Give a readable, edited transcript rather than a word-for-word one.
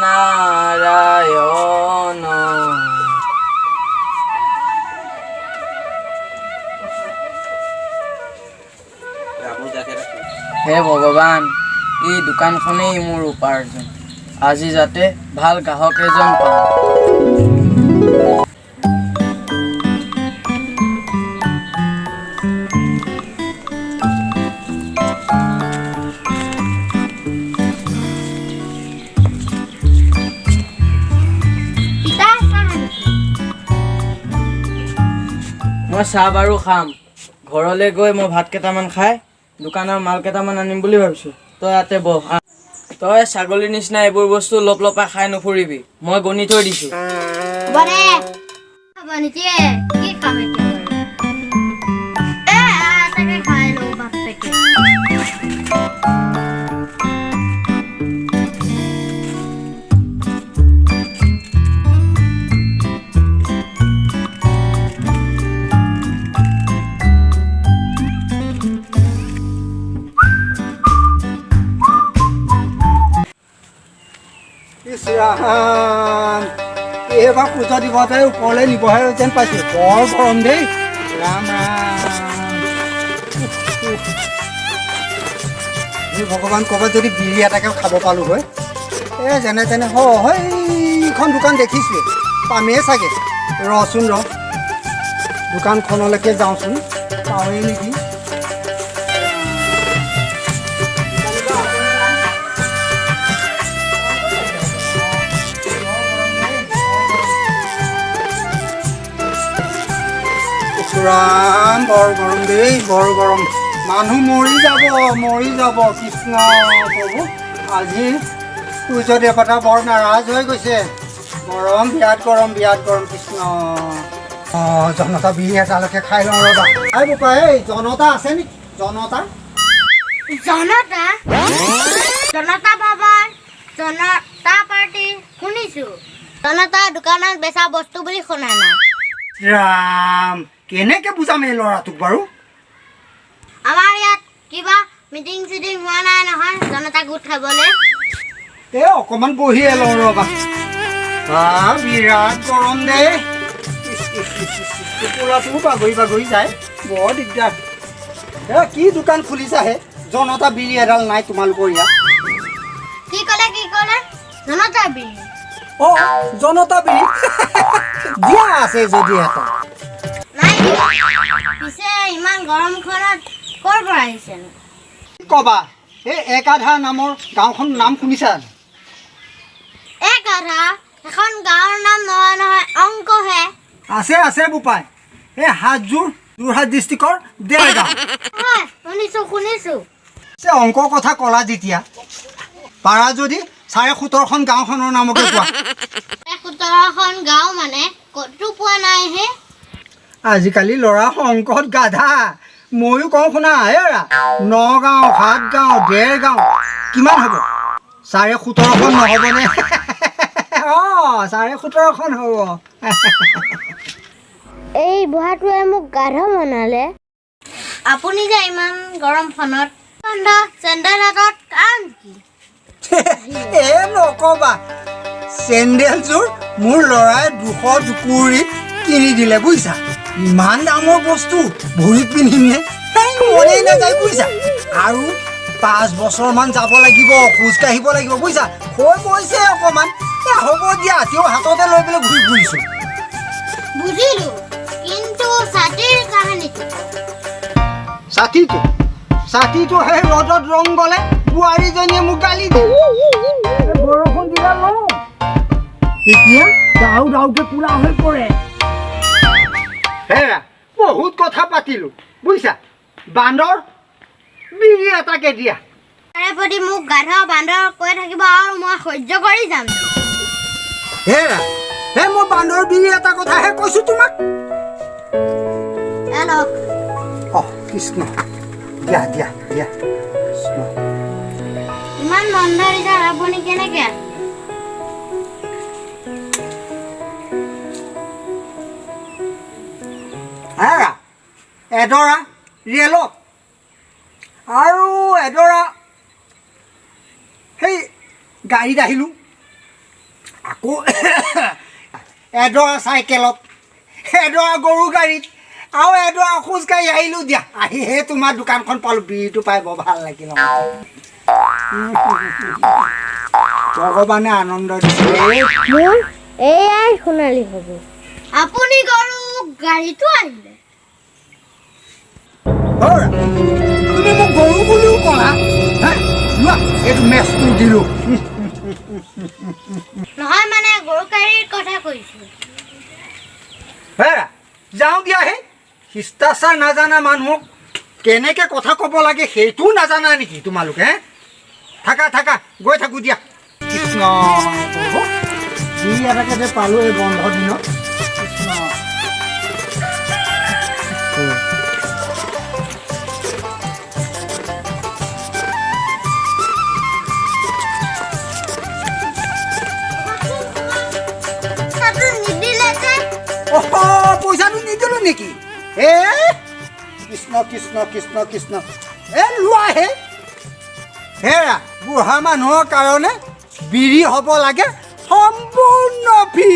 নাৰায়ণ। হে ভগৱান, এই দোকানখনেই মোৰ উপাৰ্জন। আজি যাতে ভাল গ্ৰাহক এজন পাওঁ। পিতা, চাহ আনিছোঁ। মই চাহ বাৰু খাম, ঘৰলৈ গৈ মই ভাত কেইটামান খাই দোকানৰ মাল কেইটামান আনিম বুলি ভাবিছোঁ। তই ইয়াতে বহ। আহ। তই ছাগলীৰ নিচিনা এইবোৰ বস্তু লপ লপাই খাই নুফুৰিবি, মই গণি থৈ দিছোঁ। হ'ব দে। খাব নিদিয়ে, কি খাম এতিয়া বাৰু? এ, তাকে খাই লওঁ বাপেকে। ইছ ৰাম, এইবাৰ সূৰ্য দিৱসে ওপৰলৈ নিবহে যেন পাইছোঁ। বৰ গৰম দেই, ৰাম ৰাম। উফ, উফ। হে ভগৱান, ক'ৰবাত যদি বিৰি এটাকে খাব পালোঁ হয়। এই যেনে তেনে সেইখন দোকান দেখিছোঁৱেই, পামেই চাগে। ৰচোন ৰ, দোকানখনলৈকে যাওঁচোন, পাওঁৱেই নেকি। ৰাম, বৰ গৰম দেই, বৰ গৰম। মানুহ মৰি যাব, মৰি যাব। কৃষ্ণ প্ৰভু, আজি সূৰ্য দেৱতা বৰ নাৰাজ হৈ গৈছে। গৰম, বিৰাট গৰম, বিৰাট গৰম। কৃষ্ণ। অঁ, জনতা বিৰি এটালৈকে খাই লওঁ ৰ'বা। এই বোপা, এই জনতা আছে নেকি? জনতা? জনতা, জনতা ভৱন, জনতা পাৰ্টি শুনিছো, জনতা দোকানত বেচা বস্তু বুলি শুনা নাই। ৰাম, কেনেকে বুজাম এই ল'ৰাটোক বাৰু? আমাৰ ইয়াত কিবা মিটিং চিটিং হোৱা নাই নহয় জনতা গোট খাবলৈ। এই অকণমান বহিয়ে লওঁ ৰ'বা। আহ, বিৰাট গৰম দেই। ইচ, ইচ, ইচ, ইচ, ইচ, টোপোলাটোও বাগৰি বাগৰি যায়, বৰ দিগদাৰ। এ কি দোকান খুলিছাহে, জনতা বিৰি এডাল নাই তোমালোকৰ ইয়াত। কি ক'লে, কি ক'লে? জনতা বিৰি? অঁ, জনতা বিৰি দিয়া আছে যদি এটা। নাই দিয়া। পিছে ইমান গৰমখনত ক'ৰ পৰা আহিছেনো? কবা, এই একাধাৰ নামৰ গাঁওখন নাম শুনিছা? এক আধা এখন গাঁৱৰ নাম নহয় নহয়, অংকহে। আছে আছে বোপাই, এই হাতযোৰ যোৰহাট ডিষ্ট্ৰিক্টৰ দেৰগাঁও। হয়, শুনিছো শুনিছো। পিছে অংকৰ কথা ক'লা যেতিয়া, পাৰা যদি 17.5খন গাঁওখনৰ নামকে কোৱা। 17খন গাঁও মানে ক'তো পোৱা নাই হে। আজিকালি ল'ৰা অংকত গাধা। ময়ো কওঁ শুনা, এৰা নগাঁও, সাতগাঁও, দেৰগাঁও কিমান হ'ব? 17.5খন নহ'বনে? অঁ, 17.5খন হ'ব। এই বুঢ়াটোৱে মোক গাধ বনালে। আপুনি যে ইমান গৰমখনত ঠাণ্ডা চেণ্ডেল হাতত, কাৰণ কি? এ নকবা, চেণ্ডেলযোৰ মোৰ ল'ৰাই 220ত কিনি দিলে বুজিছা। ইমান দামৰ বস্তু ভৰিত পিন্ধিমনে? সেই মনেই নাযায় বুজিছা। আৰু 5 বছৰমান যাব লাগিব, খোজ কাঢ়িব লাগিব বুজিছা। হৈ গৈছে অকণমান। এ হ'ব দিয়া, তেওঁ হাততে লৈ পেলাই ঘূৰি ফুৰিছোঁ। বুজিলো, কিন্তু ছাতিৰ কাহিনীটো? ছাতিটো, ছাতিটো সেই ৰ'দত ৰং গ'লে বোৱাৰীজনীয়ে মোক গালি দিয়ে। এই বৰষুণ দিলে লওঁ, তেতিয়া দাউ দাউকে কোলা হৈ পৰে। হেৰা, বহুত কথা পাতিলো বুজিছা। বান্দৰ বিৰি এটাকে দিয়া। তাৰে প্ৰতি মোক গাধ বান্দৰ কৈ থাকিব আৰু মই সহ্য কৰি যাম? হেৰা, হে মই বান্দৰ বিৰি এটা কথাহে কৈছো তোমাক। এ লওক। অহ কৃষ্ণ, দিয়া দিয়া দিয়া, কৃষ্ণ। ইমান বন্ধ দিছে, আপুনি কেনেকে আছে? হেৰা, এডৰা ৰেলত আৰু এডৰা সেই গাড়ীত আহিলোঁ, আকৌ এডৰা চাইকেলত, এডৰা গৰু গাড়ীত আৰু এডৰা খোজকাঢ়ি আহিলোঁ দিয়া। আহিহে তোমাৰ দোকানখন পালোঁ। বিড়িটো পাই বৰ ভাল লাগিল। ভগৱানে আনন্দ দিছে। মোৰ এয়াই সোণালী হ'ব। আপুনি গৰু গাড়ীটো আহিলে। হৌৰা, তুমি মোক গৰু বুলিও ক'লা হা? লোৱা, এইটো মেচটো দিলোঁ। নহয়, মানে গৰু গাড়ীৰ কথা কৈছো। হেৰা, যাওঁ দিয়া হে। শিষ্টাচাৰ নাজানা মানুহক কেনেকৈ কথা ক'ব লাগে সেইটোও নাজানা নেকি তোমালোকে? হে, থাকা থাকা, গৈ থাকোঁ দিয়া। কৃষ্ণ প্ৰভু, যি এটাকে যে পালোঁ এই বন্ধ দিনত। কৃষ্ণ। পইচাটো নিদিলে যে? অহ, পইচাটো নিদিলোঁ নেকি? এ কৃষ্ণ কৃষ্ণ কৃষ্ণ কৃষ্ণ। এ লোৱা হে। হেৰা, বুঢ়া মানুহৰ কাৰণে বিড়ি হ'ব লাগে সম্পূৰ্ণ ফ্ৰী।